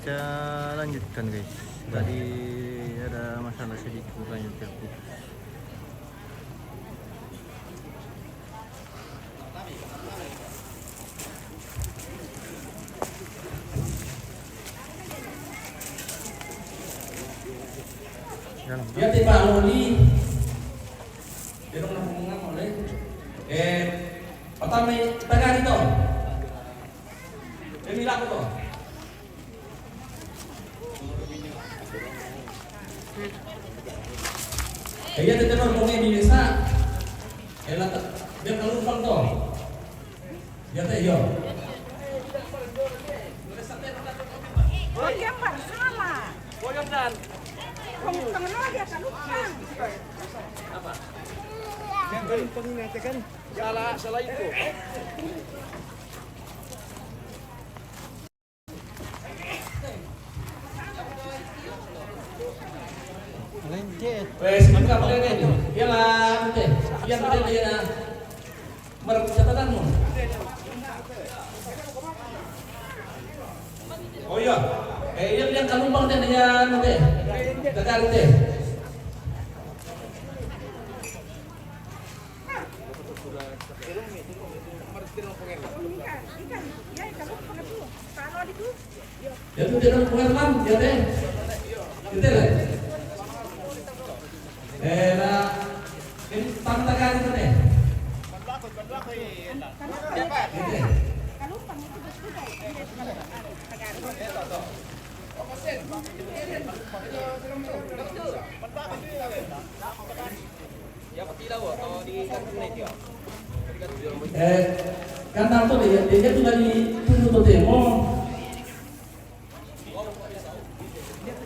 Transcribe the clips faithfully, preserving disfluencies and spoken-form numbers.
Kita lanjutkan, guys. Tadi ada masalah sedikit, lanjutkan. Jalan. Ya, Pak Loli. Dia dong ngomong apa, Loli? Eh, pertama, tagari to. Dia bilang to. Eh, iya, tetap ngomongnya di desa. Eh, lah, dia kalau lupa to. Ya, teh, yo. Oh, iya, Pak, salah. Kong, kong, no, dia kan lupa. Apa? Yang paling penting aja kan. Salah, salah itu. Wes, ini kamu lihat ini. Iya lah, teh. Iya, teh, iya. Merek catatanmu. Oh iya. Eh, iya, yang kalumpang teh, iya, teh. Tekan, teh. Ya, tu dia orang pengaruh, ya, teh. Kita lah. Eh, lah. Ini tanda kali tu, teh. Ini. Eh, kan tanto dia, dia tu dari tu tu temo.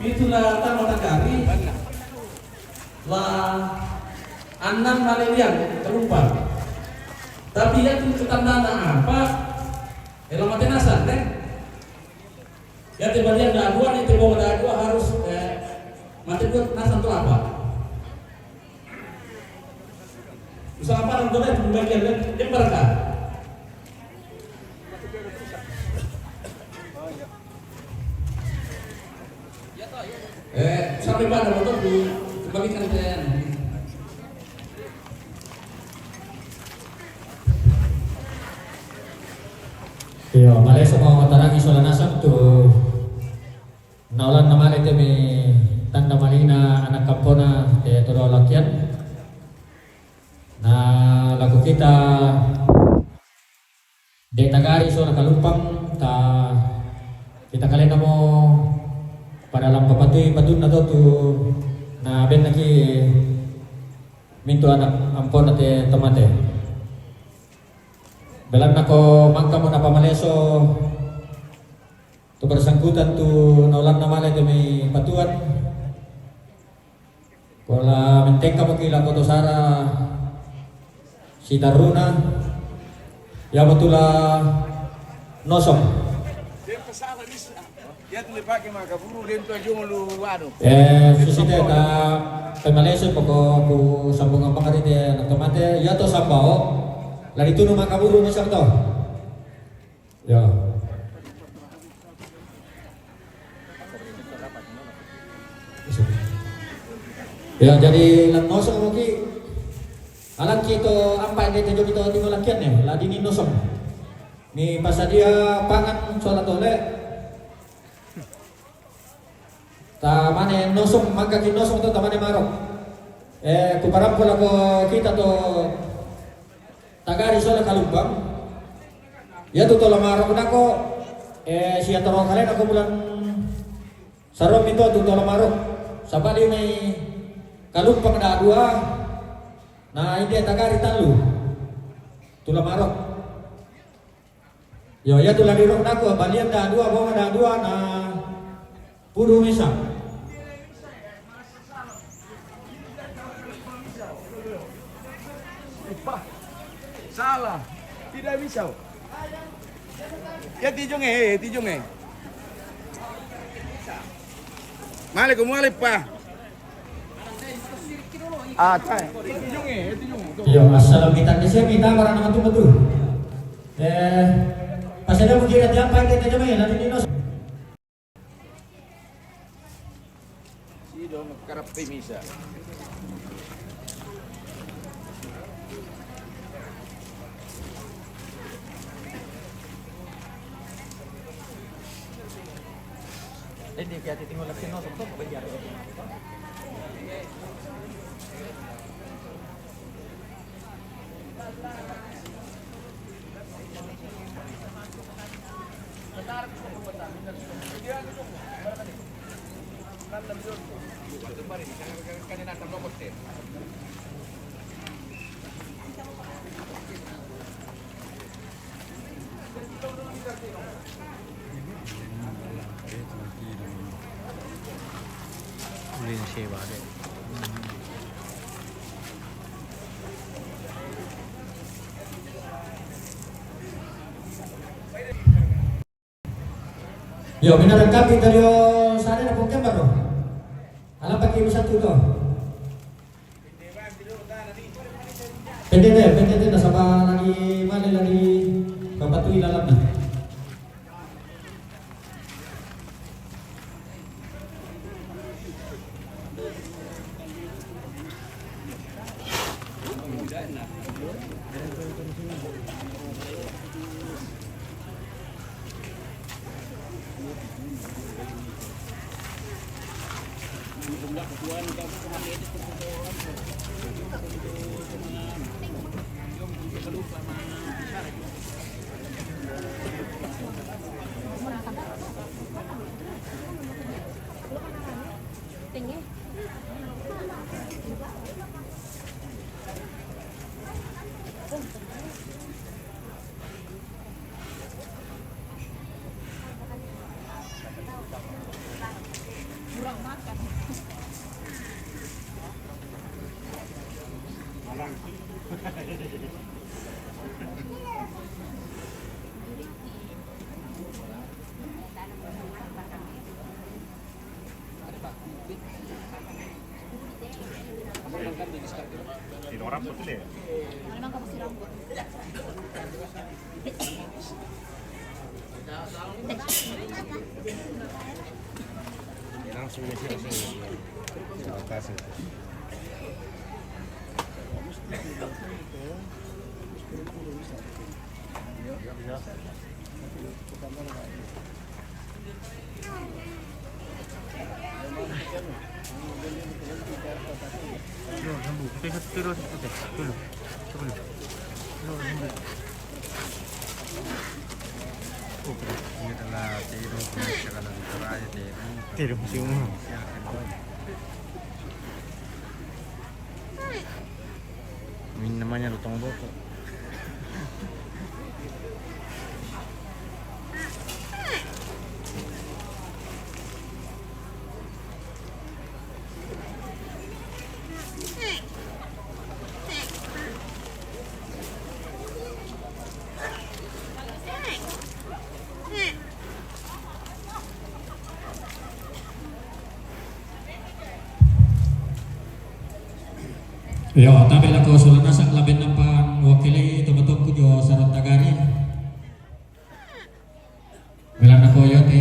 Itu lah tama tagari. Lah, anam malelian, kalumpang. Tapi ya tu ketandana apa? Ela mate nasan, teh. Ya, te balian da dua ni, te bonga da dua harus, eh, mate dua nasan tu apa? Usaha apa nang tu, teh, bagian, teh? Dia berkah. Eh, sampai pada motor di, dibagikan ke. Iyo, maleso mo matarangi sola nasang tu naolanna male te mai tanda malina ana kampona te todo lakian. Na lako kita de' tagari sola kalumpang, ta kita kalenna mo pada lampa patui patunna to tu na bennaki mintu anak ampona te tomate. Belanna ko mangkamo napamaleso tu bersangkutan tu naolanna male te mai patuan. Pola mentengka moki lako to sara sitarruna, yamo tu la nosong. Iya tu le pake makaburu, den tu ajo lu anu. Eh, susite ta pemalesu poko ku sambungan pangari te na tomate, iya to sambao. Lari tunu makaburu misal to. Ya. Ya, jadi lan nosong moki. Alaki to ampa de te joki to timo lakian ne, la dini nosong. Ni pasadia pangan sola tole. Tamane nosong, mangkaki nosong to tamane marok. Eh, kuparampo lako kita to tagari sola kalumpang. Iya tu tola marok nako, eh, sia toro kalena ko bulan sarong mi to tu tola marok. Saba di mai kalumpang da dua, na ide tagari talu. Tula marok. Yo, iya tu lari rok nako, balian da dua, bonga da dua, na pudu misa. Salah. Tidak bisa. Ya tijong eh, tijong eh. Male ko male pa. Ah, tai. Tijong eh, tijong. Yo, asal kita di sini kita barang nama tu betul. Eh, pas ada mungkin ada apa kita coba ya nanti dinos. Karape misa. Yo, bina rekam kita dio sana na pokembar no. Alam pakai bisa tu tu. Pendek deh, pendek deh, nasaba lagi male lagi kapatui lalam na. Langsung isi, langsung isi. Terima kasih. Terus, ini adalah tiru, sekarang terakhir tiru. Tiru, masih umur. Ini namanya lutong boko. Yo, tabe lako sola nasak laben nampan wakili tomatongku jo Saron Tagari. Belana koyo te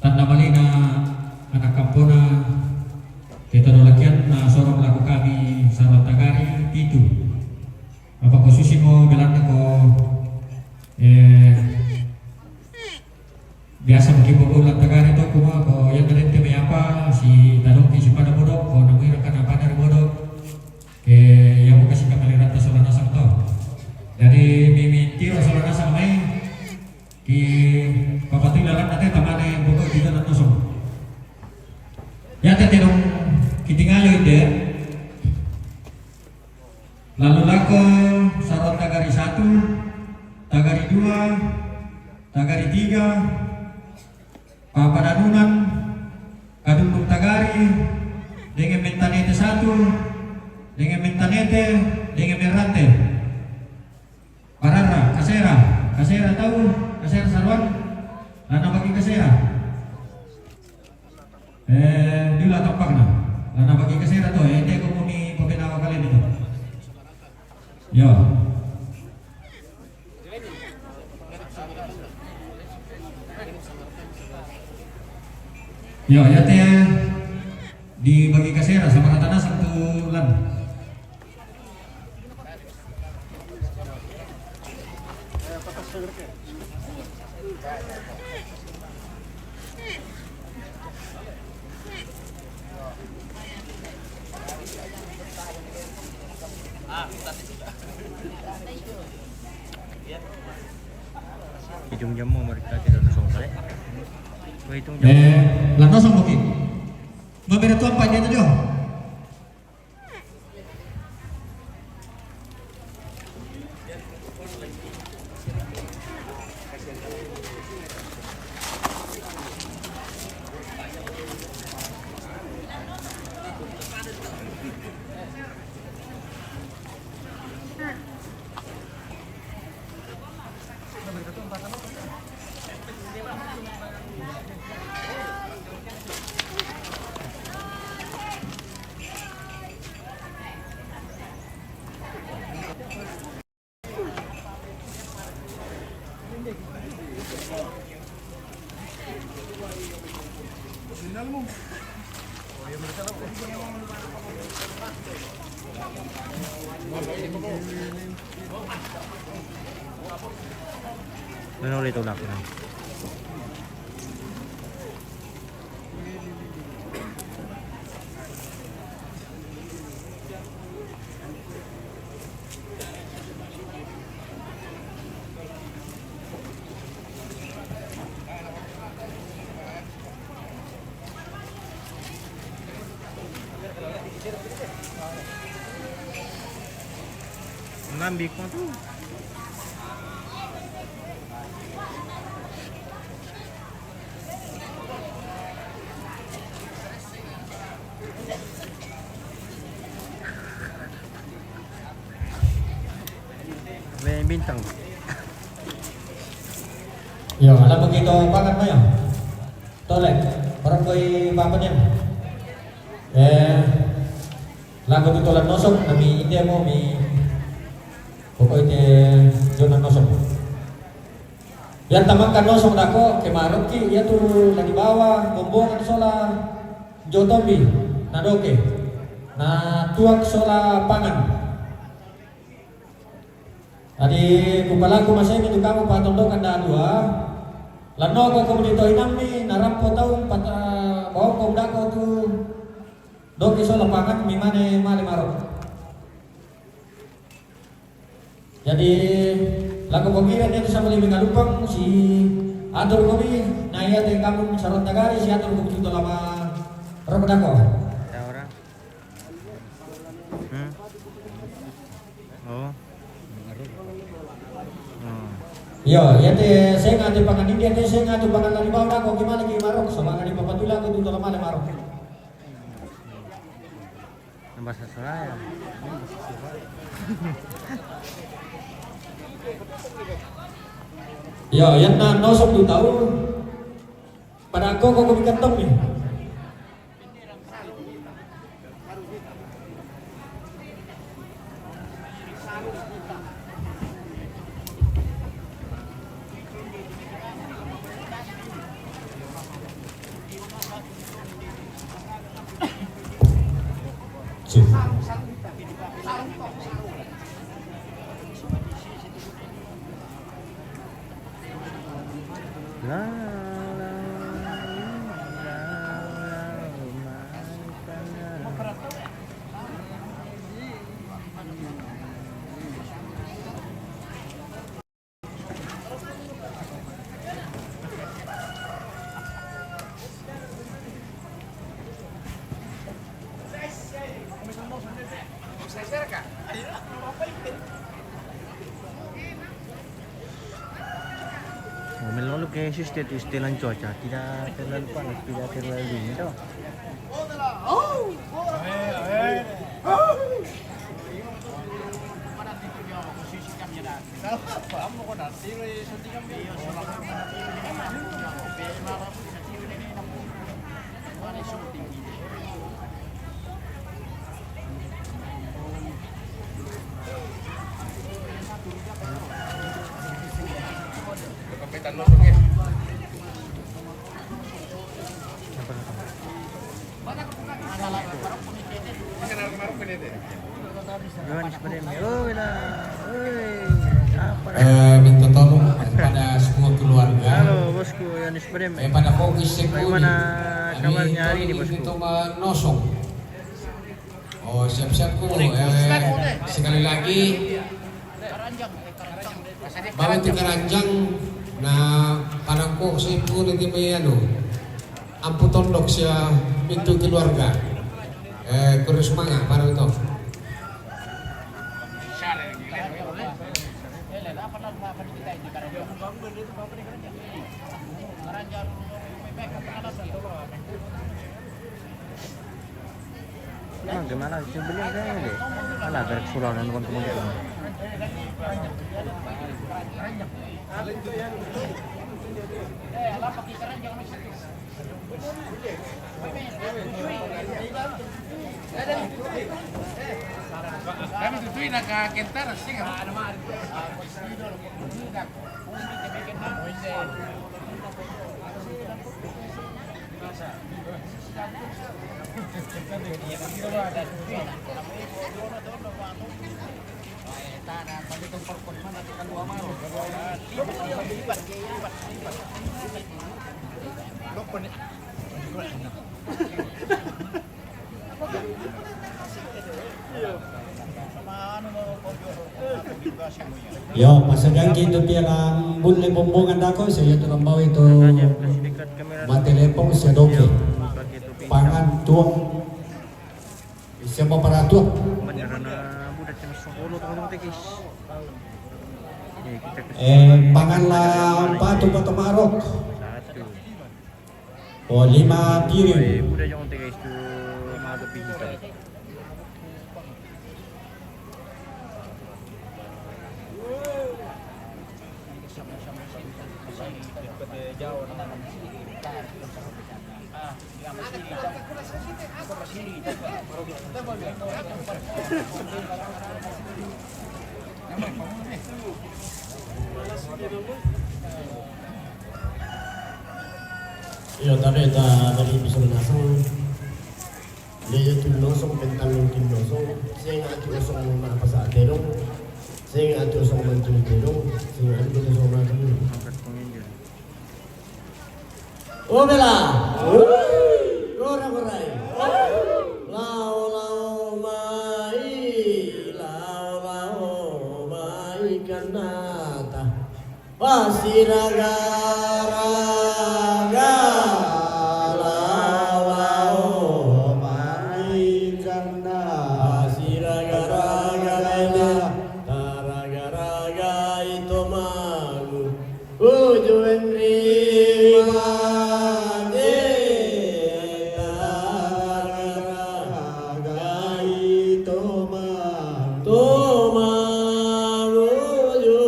tanda malina anak kampona te todolakian na sorong lako kami Saron Tagari pitu. Apa ko susi mo belana ko, eh, biasa mungkin bobo Saron Tagari to kuma ko yang kalian te me apa si tadong ki si pada bodo ko namui rakana pada bodo. Ke yang buka si kamali rata sola nasak to. Jadi mimi tiro sola nasak mai. Ki papatui lalan nate tamane bobo kita na kosong. Ya te tedong kitingayo ide. Lalu lako Saron Tagari satu, Tagari dua, Tagari tiga, Papadanunan, Kadundung Tagari, dengan Mentanete satu, dengan Mentanete, dengan Merante. Barara, kasera, kasera tahu, kasera saruan, lana bagi kasera. Eh, dula tampakna. Lana bagi kasera to, eh, te ko muni papenawa kalian itu. Yo. Yo, ya te. Ijung jamu mereka tidak nosong kare. Wah, ijung jamu. Eh, la nosong mo ki. Mabere tu apa dia tu jo? Ano ulit, wala ko na. Ngambil ko tu. May bintang. Yo, alam mo kito pangan mo yo. Tolek, orang koi papan yan. Eh, lagu tu tolan nosok, nami inde mo mi pokoi te jonan nosok. Yan taman kan nosok dako, kemarok ki, ya tu lagi bawa, bombongan sola, jotombi, na doke, na tuak sola pangan. Adi kupalaku masemi tu kamu patondokan da dua, lano ko komunito inammi, narampo tau pata, bawang ko dako tu, doke sola pangan, mi mane male marok. Jadi, laku pemira dia tu sama lebih ngalupang, si atur komi, na iya te kamu sarot tagari, si atur komi tu lama rok dako. Ada orang? Hmm? Oh. Oh. Yo, ya te, saya ngatu pangan India, te, saya ngatu pangan dari bawah dako, gimana ki marok, sama ngadi papatula ko tu lama le marok. Bahasa Soraya. Yo, yan na nosok tu tau. Pada ko ko ko bikantong ni. Oh, melolo ke sistem tu setelan cuaca, tidak terlalu panas, tidak terlalu dingin, toh. Johannes Breme. Oi, la. Oi, apa? Eh, minta tolong, eh, Eh, pada fokus sekuni. Bagaimana kabarnya hari ini, bosku? Kita manosong. Oh, siap-siap ku. Eh, sekali lagi, bawa itu keranjang. Nah, padangko saya pun nanti may anu. Ampu tondok sia pintu keluarga. Eh, kurus manga, parang to. Nah, gimana? Coba lihat kayaknya deh. Alah, gerak suruh nonton teman-teman. Kami tutui na ka kentar, sing. Yo, pasagan kita piala bulle bombongan dako, saya tu lambau itu mate lepong, saya doke. Pangan tuang. Siapa para tuang? Eh, pangan la patu patu marok. Oh, lima piring. Iyo, tapi ta dari bisa menasang. Dia itu losong, tentang mungkin losong. Saya nggak tahu losong mana pasal terong. Saya nggak tahu losong mana terong. Saya nggak tahu losong mana terong. O bela. Kora korai. Lao lao mai, lao lao mai kanata. Pasiraga-raga, lao lao mai kanata. Pasiraga-raga, taraga-raga ito magu. Uju Henry Mate, taraga-raga ito magu. Ito magu, uju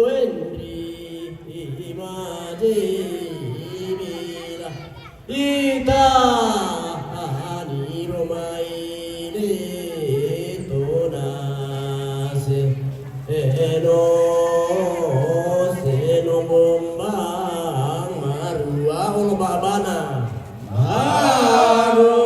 Henry Mate, bila. Ita ani romai de tonase eno seno bombang marua olo babana. Marua.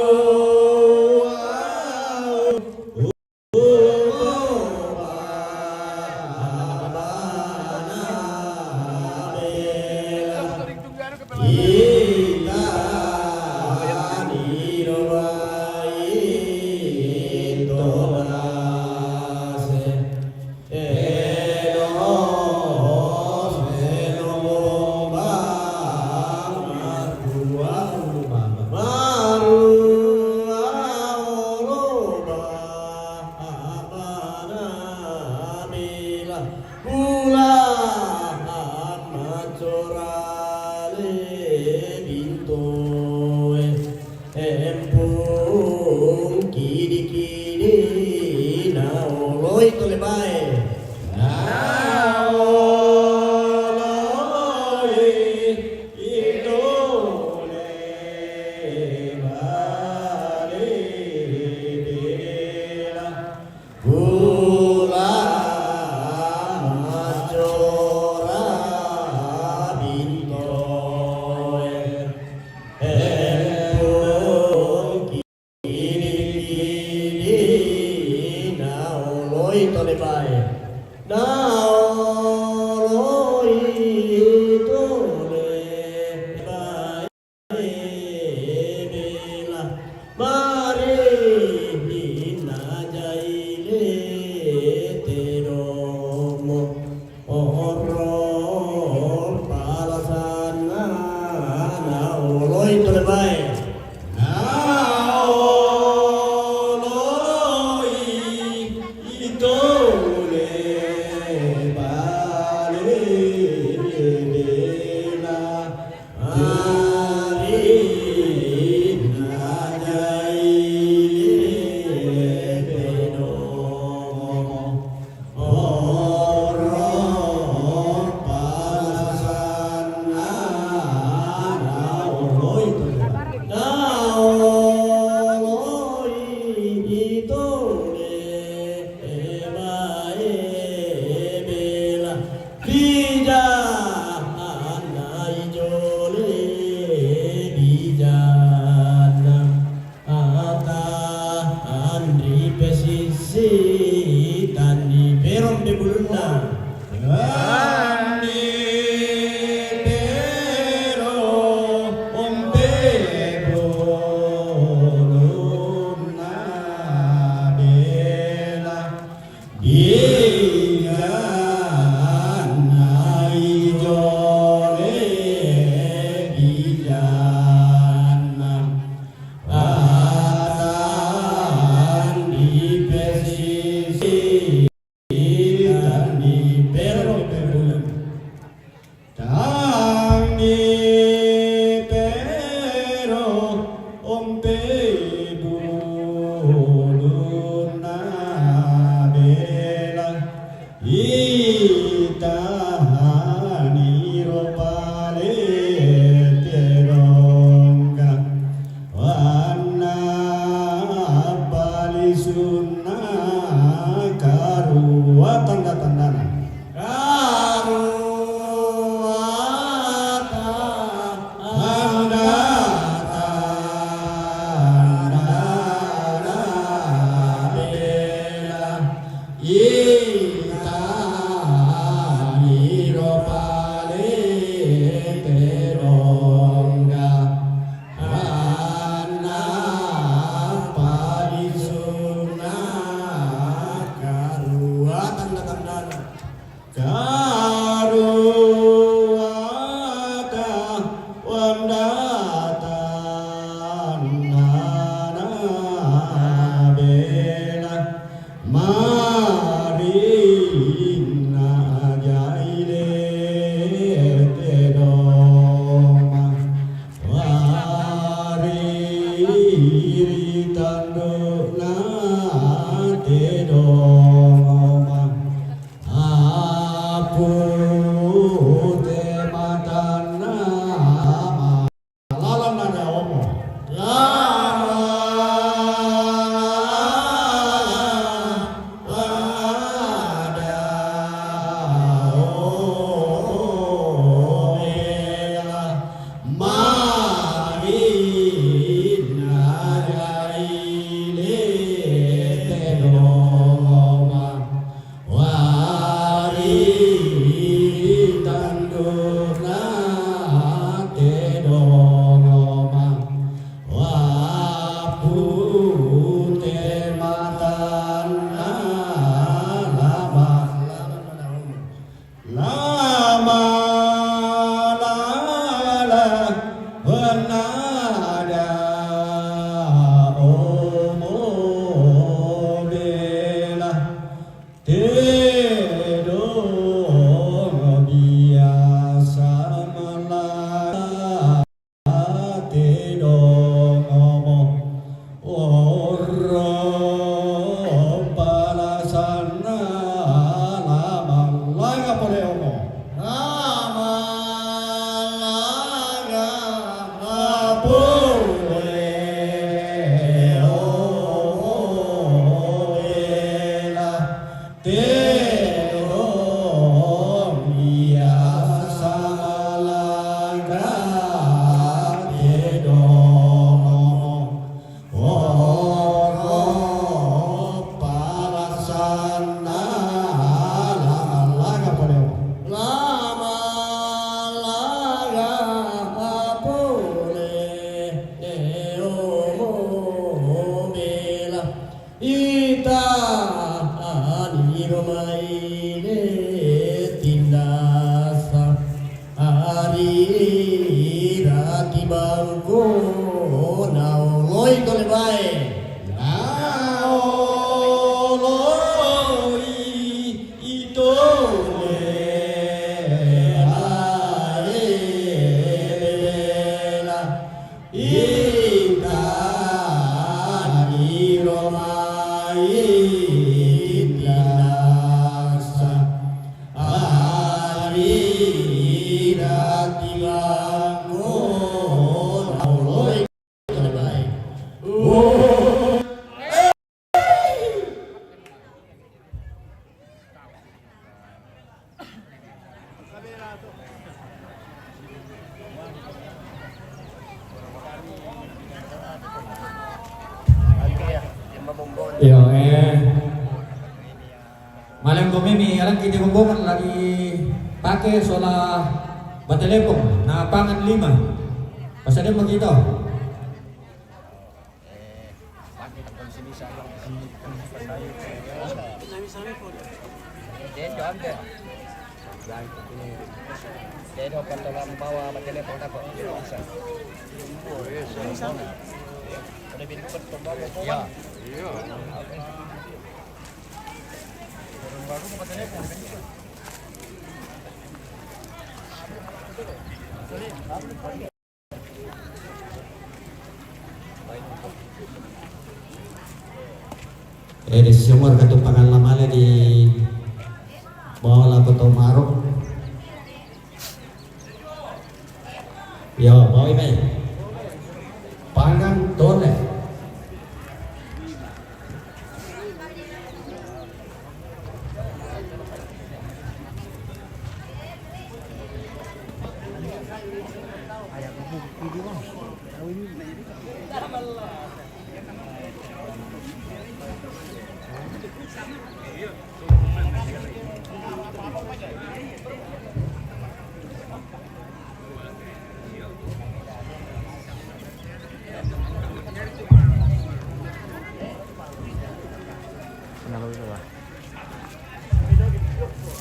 Pula macorale bintoe empung kidi-kidi naoloi tolebae. Naoloi itole bale bela. Gula macora bintoe, empung kidi-kidi naoloi tolebae, naoloi tole. Andi pero ompe bulunna bela, bijanna ijole bijanna, patang di pesisir. Tang di pero ompe bulunna. Tang di pero ompe bulunna bela. Ita haniro pale tedongga. Wanna palisunna karua tanda-tandana. Karua tanda-tandana bela. Ita haniro pale tedongga. Hanna palisunna karua tanda-tandana. Karua tanda-tandana bela. Marinna jaile tedoma. Wariri tandona tedoma. Apu te matanna ma. Lalanna daomo. Lama lada omo bela. Marinna jaile tedoma. Wariri tandona tedoma. Wapu te matanna lama. Lama lala wanada omo bela. Tedong biasa mala tedong omo oro palasanna lamang laga pole omo. Lamang laga pole omo bela. Tedong biasa laga tedong oro palasanna lamang laga pole omo. Lamang laga pole omo bela. Ita haniro maile tindasa. Ari rati bangko naoloi tole bae. Naoloi itole bae bela. Ita haniro mai tindasa. Ari rati bangko naoloi tole bae. Iyo, eh. Alangko' mi alangki' te bombongan la dipake sola batelepong, na pangan lima. Pasadian mo kito. Eh, di sumur katu pangan lamale di bola koto maruk. Yo, bawa ini. Pangan tole.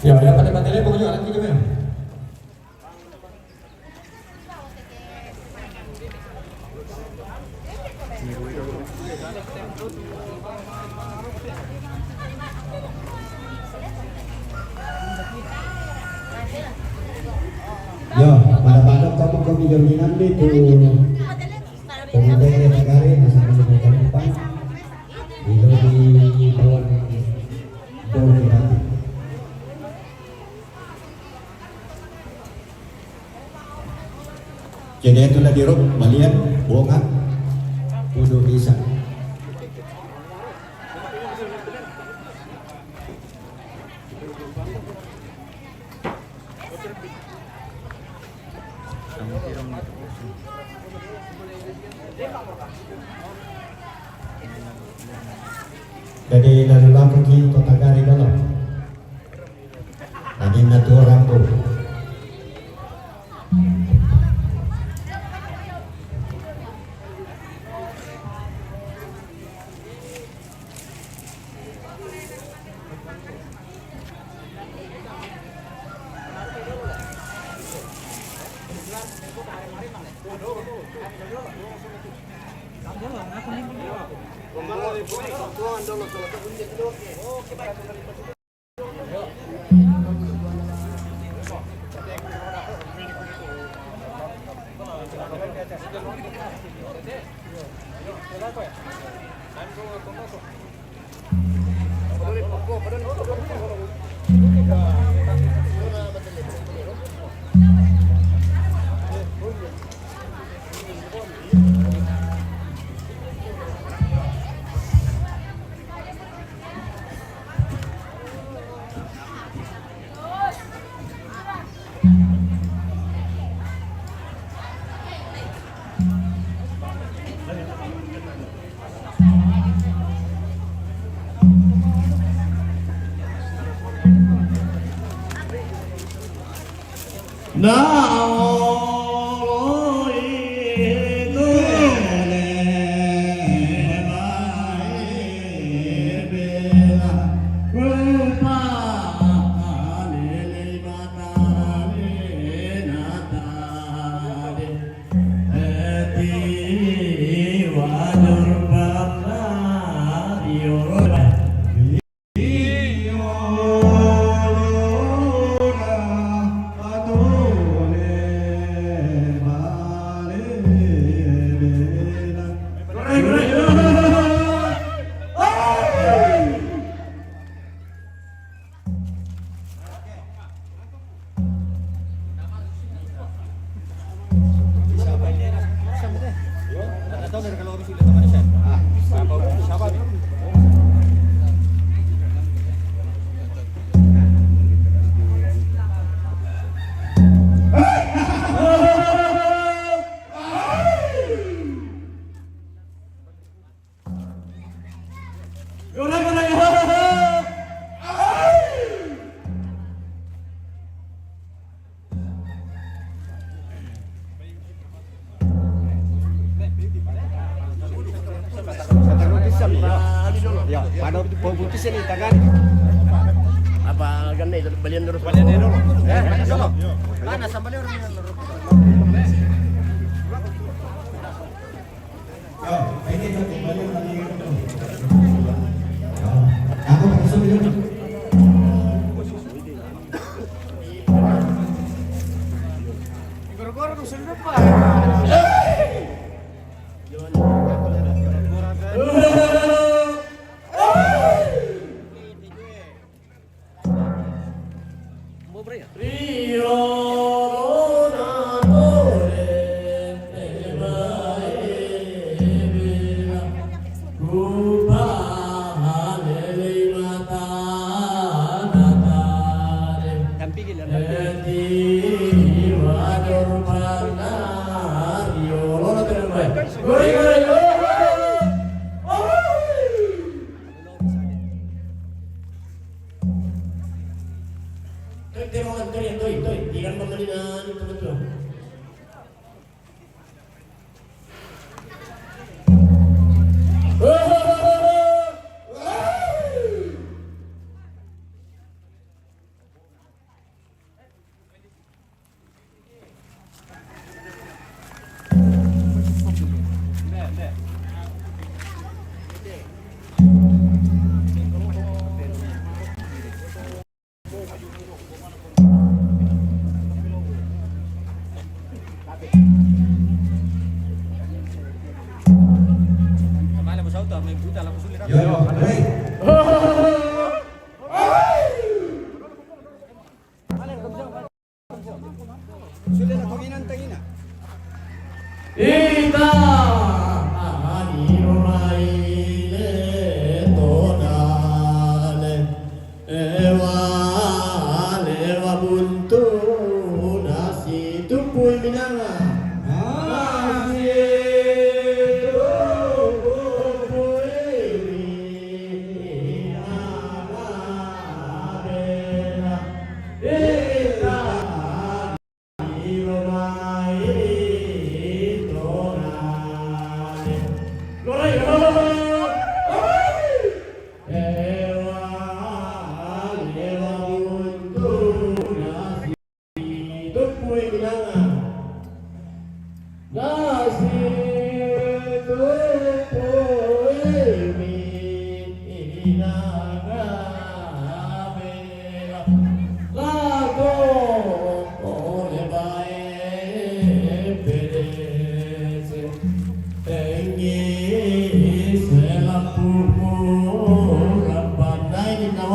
Ya, ya, pada, pada telepon juga, lagi juga, ya. Yo, pada-pada kamu kami jaminan itu. Kemudian kita cari masa menunggu penumpang. Di lobi bawah. Bawah kita. Jadi itu na di rok, malian, bonga, kudu bisa. Jadi, lalu lagi kita tagari dalam. Lagi na tu orang tu. Iya, pada waktu pau putus ini tangan. Apa ganne itu balian dulu? Balian dulu. Eh, balian dulu. Mana sampai orang? Aku masuk dulu. Goro-goro nu sendiri, Pak. Ita ani mai le tonale, ewa, lewa buntu nasi tumpui minanga. Nasi tumpui minanga bela. Ita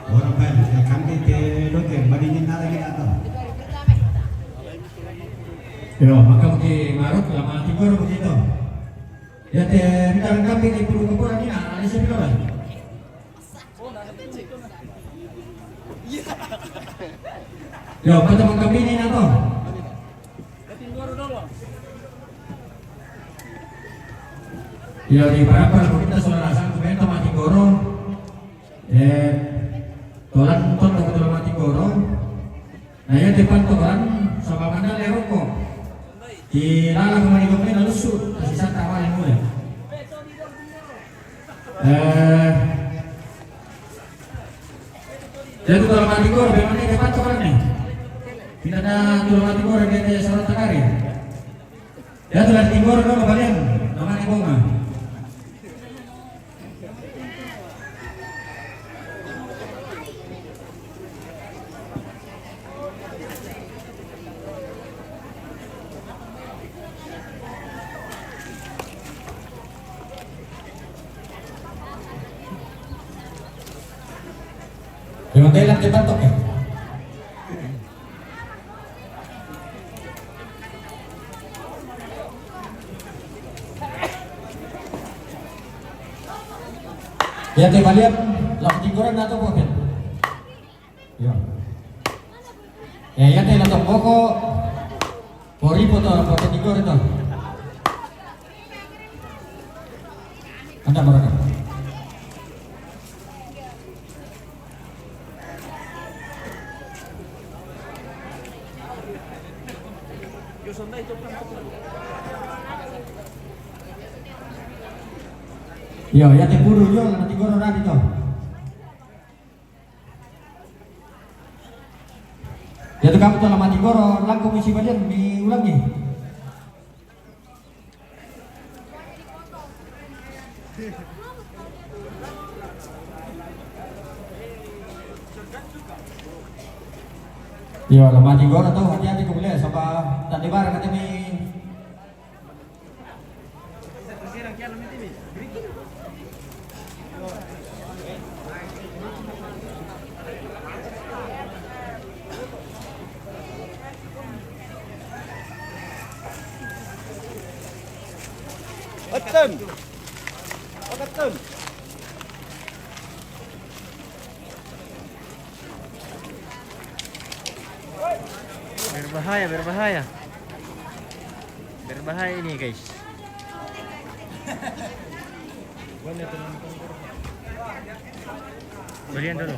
Ora pai, e kambing te doke, bari ni nara kita to. Yo, maka mungkin marut lama tiga orang begitu. Ya te, kita kambing di puluh kepala ni, ada siapa lagi? Yo, pada mangkapini na to. Yo, di parapara ko kita sola rasa ko bento mati goro. Eh, tolan tondo ko tolan mati goro. Na yo te panto tolan, soba mandale roko. Ti lala ko mani gomena lusu, kasi sata wale mule. Eh, ya tu kalau mati goro, bagaimana dia pantau kan ni? Kita dah tu mati goro dia dia sorot takari. Ya tu mati goro kalau balian, nama ni bunga. Belan te bantok e. Ia te balian, la Matingkoro na to boken. Ia. E, ia te la to boko. Pori poto, poto Matingkoro to. Anda baraka. Io, ia te puru io, la Matingkoro rari to. Ia te kamu to la Matingkoro, langko mi si balian, mi ulangi. Io, la Matingkoro to, hati-hati ko bole, saba tande barang kata mi. Action! Action! Berbahaya, berbahaya. Berbahaya ini, guys. Balian dulu.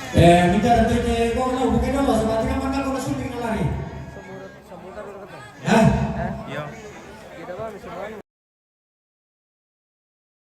Eh, minta nanti ke kau tahu, bukan dulu, sama dengan mana kau masuk dengan lari. Hah? Io.